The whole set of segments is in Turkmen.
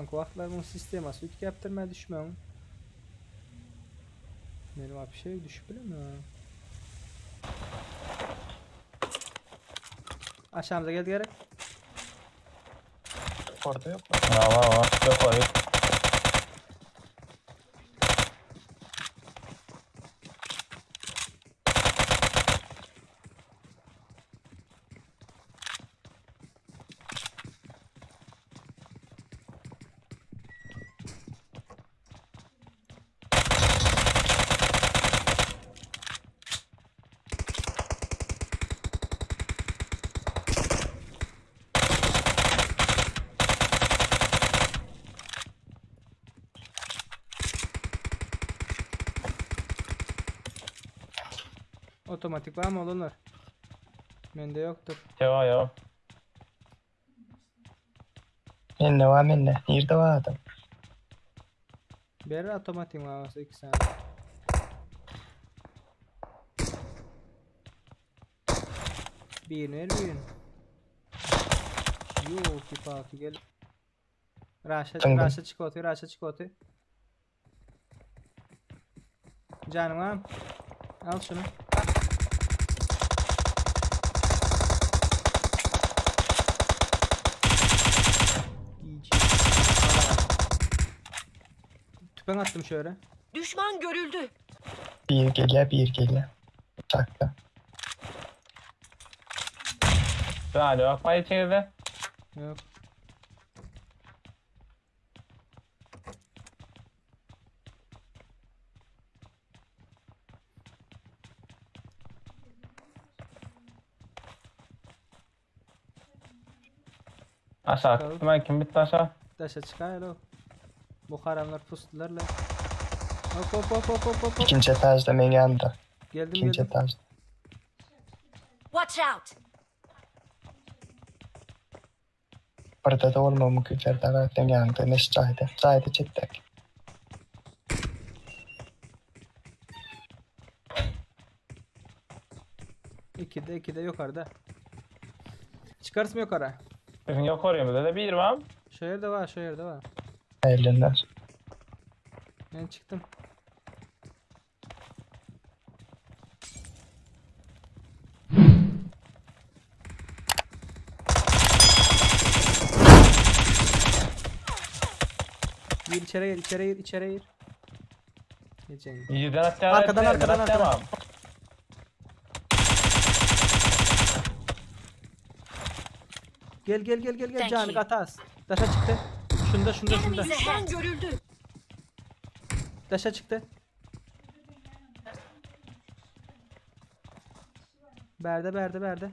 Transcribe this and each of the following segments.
Soňky wagtlar muň sistemasy üýtgäpdir mä düşmegiň. Men wapşe düşüp bilemok. Aşamyza geldi gerek. Yukarıda yok. Hawa hawa ýokary. Otomatik var mı olanlar? Mende yoktur. Ýok ýok. Mende var mende. Nerede var adam? Ber otomatik var olsa 2 saniye. Birini ver birini. Yok ki paki gel. Raşa, Tamam. Raşa çık otu, Raşa çık otu. Canım ağam. Al şunu. GG. Tüpen attım şöyle. Düşman görüldü. Bir geliyor bir geliyor. Uçakta. Jan ýok maý içiňizde. Yok. Aşağı Çıkalım. gitme kim bitti aşağı? Daşa çıkar o. Bu haramlar pustular la. Hop hop hop hop hop hop. hop. İkinci etajda men yanında. Geldim İkinci geldim. etajda. Watch out. Burada da olma mümkün Serdar sen yanında. Ne çayda. Çayda çektik. İki de iki de yukarıda. Çıkarsın mı yukarı? Bizim ýokaryymyzda da bir var. Şu yerde var, şu yerde var. Eğlenler. Ben çıktım. Gir içeri gir, içeri gir, içeri gir. Geçelim. Ýerden atýar. Arkadan, arkadan, arkadan. Gel gel gel gel gel Thank canı you. katas. Daşa çıktı. Şunda şunda şunda. Enemies Düşman görüldü. Daşa çıktı. Berde berde berde.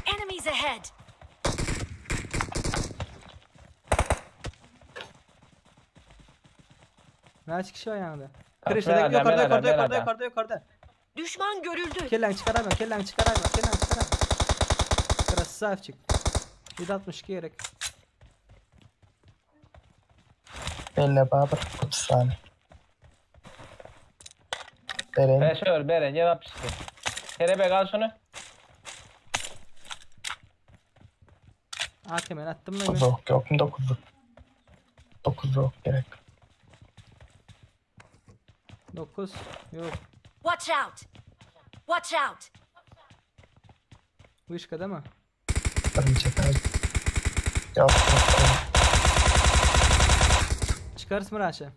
Enemies ahead. Kaç kişi var yanında? Bak, Kreşede nerede, yukarıda nerede, yukarıda yukarıda nerede? yukarıda yukarıda. Düşman görüldü. Kellen çıkaramıyor, kellen çıkaramıyor, kellen çıkaramıyor. Красавчик. 762 gerek. Benle Babur 30 saniye. Beren. Ben şöyle beren yer atmıştı. Kelebek al şunu. AKM'ni attım mı? hemen? Yok yok mu 9'luk. 9'luk gerek. 9. Yok. Watch out. Watch out. Vışka değil mi? Birinci etaj. Yok yok. yok. Çıkarsın mı Raşa?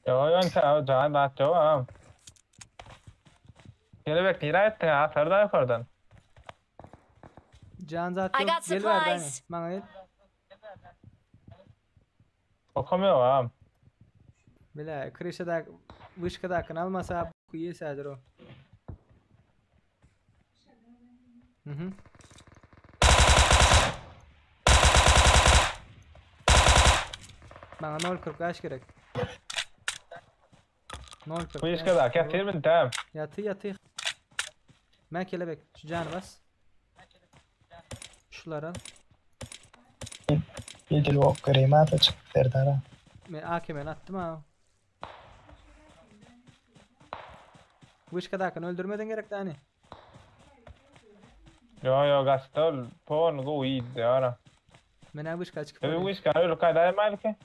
Yo yo sen can da atıyor ha. Kelebek nere ettin ha? Atardan yukarıdan. Can zaten I yok. got Gel ver hani. supplies. Bana gel. Okamıyor ha. Bile Krişa'da Vışka'da akın almasa kuyu sedir o. Hı hı. Bana 0.45 gerek. 0.45. Bu iş kadar. Getir mi? Tamam. Yatı yatı. Ben kelebek. Şu canı bas. Şuları al. Bir dil ok göreyim hadi çık Serdar'a. Ben AKM'ni attım ha. Vışka'da akın öldürmeden gerek de hani. Ýo ýo gaçdy ol. Pon gowy iýdi ara. Men-ä wyşka çykyp Öý barýan. wyşka ölüp gaýdaýmalyky.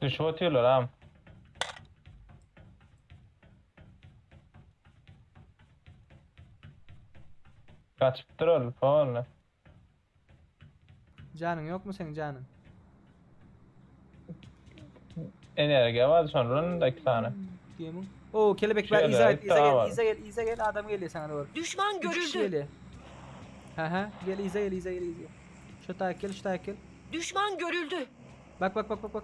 Düşüp otyrlar am. Gaçypdyr ol, polny. Janyň ýokmy seň janyň? Energiýa bar şondan da iki sany. Diýemiň. O kelebek bar, yza git, yza gel, yza gel, yza gel, adam gelýär saňa dogry. Düşman görüldü. Gelýär. Ha ha, gel yza gel, yza gel, yza gel. Şu taýak gel, şu taýak gel. Düşman görüldü. Bak bak bak bak bak.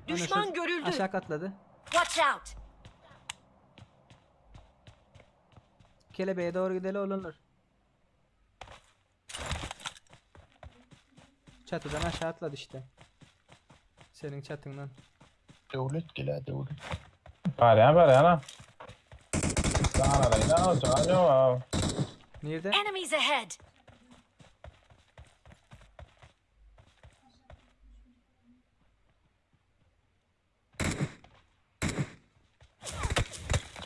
Düşman görüldü. Aşağı katladı. Watch out. Kelebeğe doğru gidelim olanlar. Çatıdan aşağı atladı işte. Senin çatından. Döwlet gelýär, döwlet. Barýan barýan ha. Can alaýyn, can ýok. Nirede? Enemies ahead.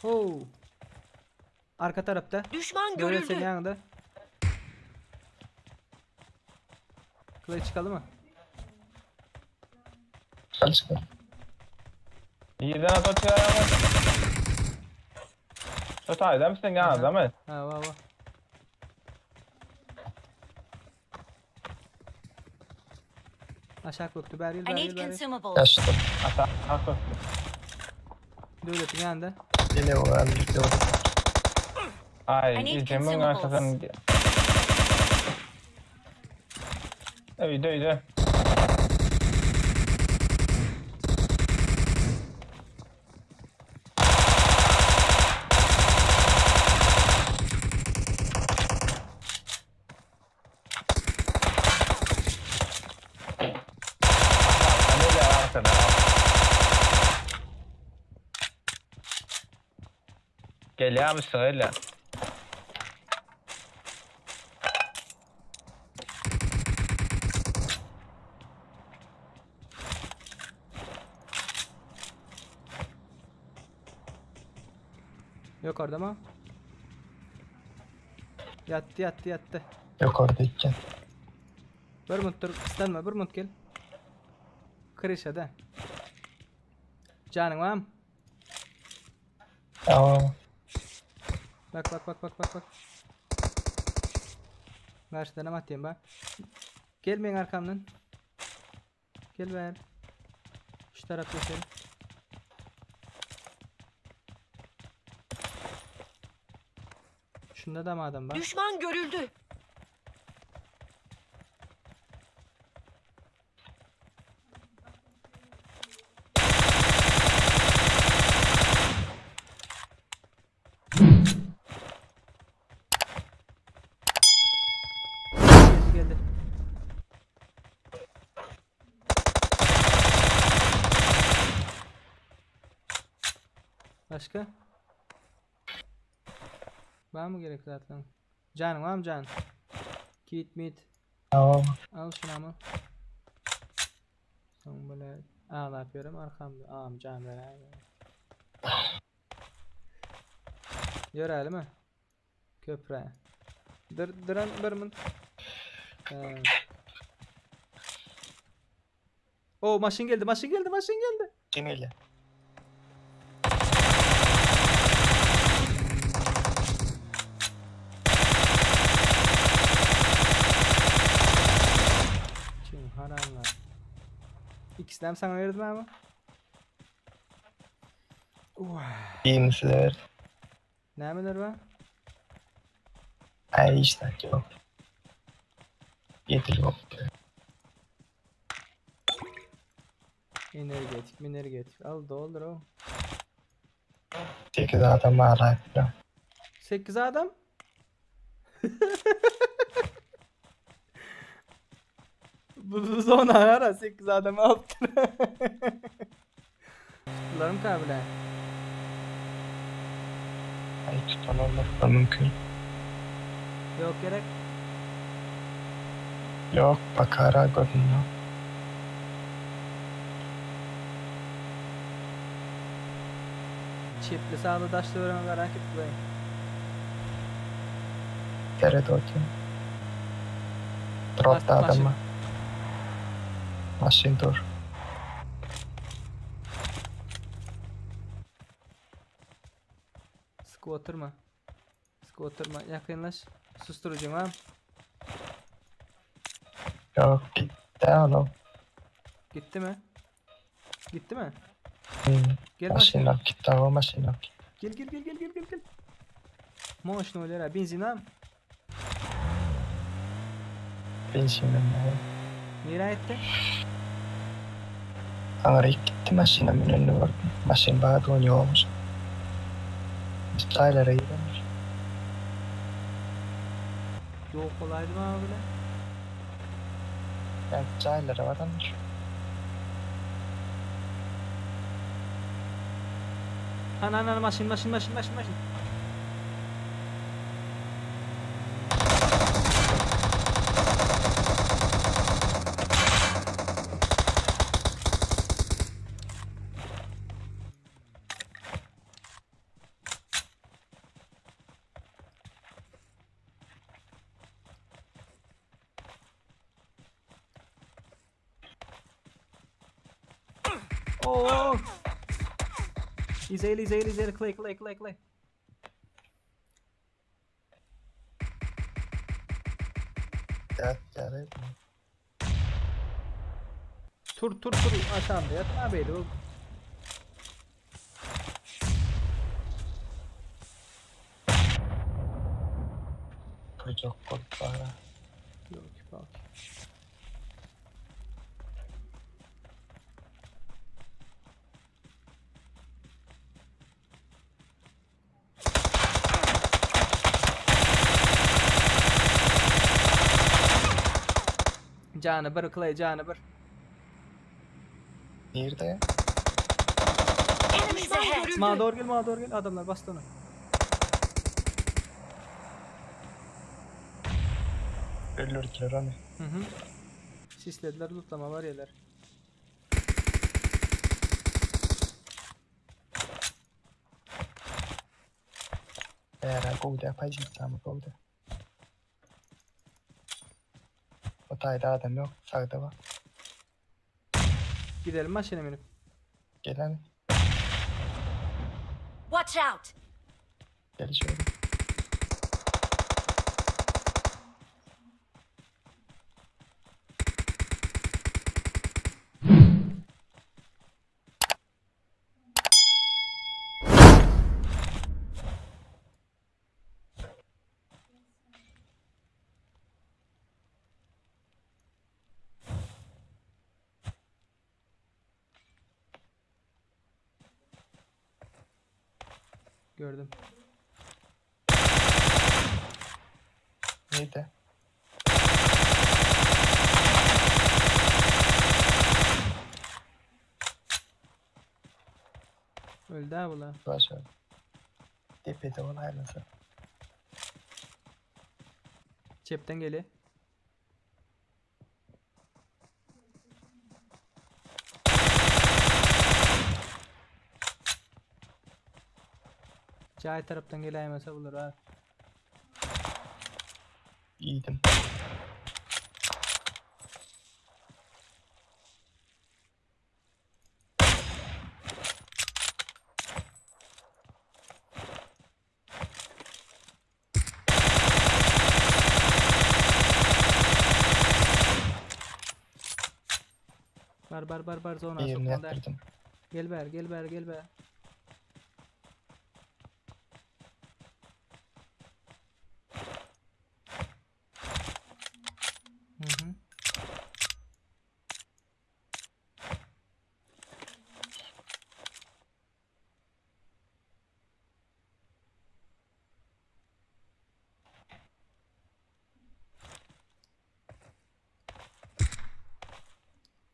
Ho. Arka tarapta. Düşman Görüyor seni görüldü. yanında. Kılıç çıkalım mı? Çykal çykal. Ýerden at otýar ama. Şu taýda mısın ýanyňda mı? Ha va va. Aşağı köktü. Ber gel I ber need gel ber gel. consumables. Ýaşdy. Aşağı köktü. Döwletiň ýanynda. Ýene o aldy döwlet. Ay, I need ejemiň consumables. arkadan. Öýde öýde. Hadi arkada. Gelýär misin öyle? Yok orada mı? Yattı yattı yattı. Ýokarda eken. Bir minut dur, kyslanma, bir minut gel. Kryşada. Janyň barmy? Aa, Bak bak bak bak bak bak. Garşydan hem atýan bak. Gel meň arkamdan. Gel bäri. Şu tarap geçelim. Şunda da mı adam var? Düşman görüldü. Geldi geldi. Başka? Var mı gerek zaten? Canım var mı can? Kit mit. aa. Al şunu ama. Son böyle ağla yapıyorum arkamda. Ağam can be. Ýöräli mi? Köprä. Dur, duran bir minut. Ee. O maşyn geldi, maşyn geldi, maşyn geldi. Kim gelýär? Kim haramlar. İkisini hem sana verdim ama. Birini size verdim. Nämeler bar? Aý hiç zat ýok. Ýetil ýok. Energetik, energetik. Al doldur o. 8 adam alaýypdyr. 8 adam? Bu, bu zona ara 8 adam alypdyr. Tutdularmyka bile? Aý tutan olmakda mümkin. Ýok gerek. Ýok bakara görünýär. Çepli sagly daş töweregine garak gitdi. Seret otyn. Dropda adam bar. Maşyn dur. Sık oturma. Sık oturma. Ýakynlaş. Susturucuň ha. Ýok gitdi olam. Gitdi mi? Gitdi mi? Hmm. Gel Maşyn maşyn. alyp gitdi o maşyn alyp gitdi. Gel gel gel gel gel gel gel. Moşny bolýar ha. Benzin ha. Benzinem ýok. Nirä gitdi? Aňryk gitdi maşyna münenini gördüm. Maşyn bardy ony ýokmuş. Jaýlara gidendir. Ýok bolaýdy maňa bile. Belki jaýlara barandyr. Hany hany hany maşyn maşyn maşyn maşyn maşyn. Oo! İzeyli izeyli izeyli clay clay clay clay. Gel gel. Tur tur tur aşağında yat. Ha beýle bol. Turjak bolup bara. Ýok, bak. Jany bir Clay jany bir. Nirde? Enemies ahead! Maňa dogry gel, maňa dogry gel. Adamlar basdy ony. Öldürdüler onu. Hı hı. Sislediler, lootlama var yerler. Bära gowda pozisiýamy gowda. O taýda adam ýok, sagda bar. Gidelim maşyna münüp. Gelen Watch out! gel şöyle. Gördüm. Nirde? Öldü ha bular. Baş öldü. Tepede olaymasın. Çepten geliyor. Cahit taraptan geläýmese bular ha. Iýdim. Bar bar bar bar zona Birini sokmaly däl. ýatyrdım. Gel bäri gel bäri gel bäri. Hı hı.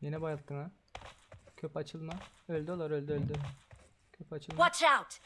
Yine bayılttın ha. Köp açılma. Öldü olar öldü öldü. Köp açılma. Watch out!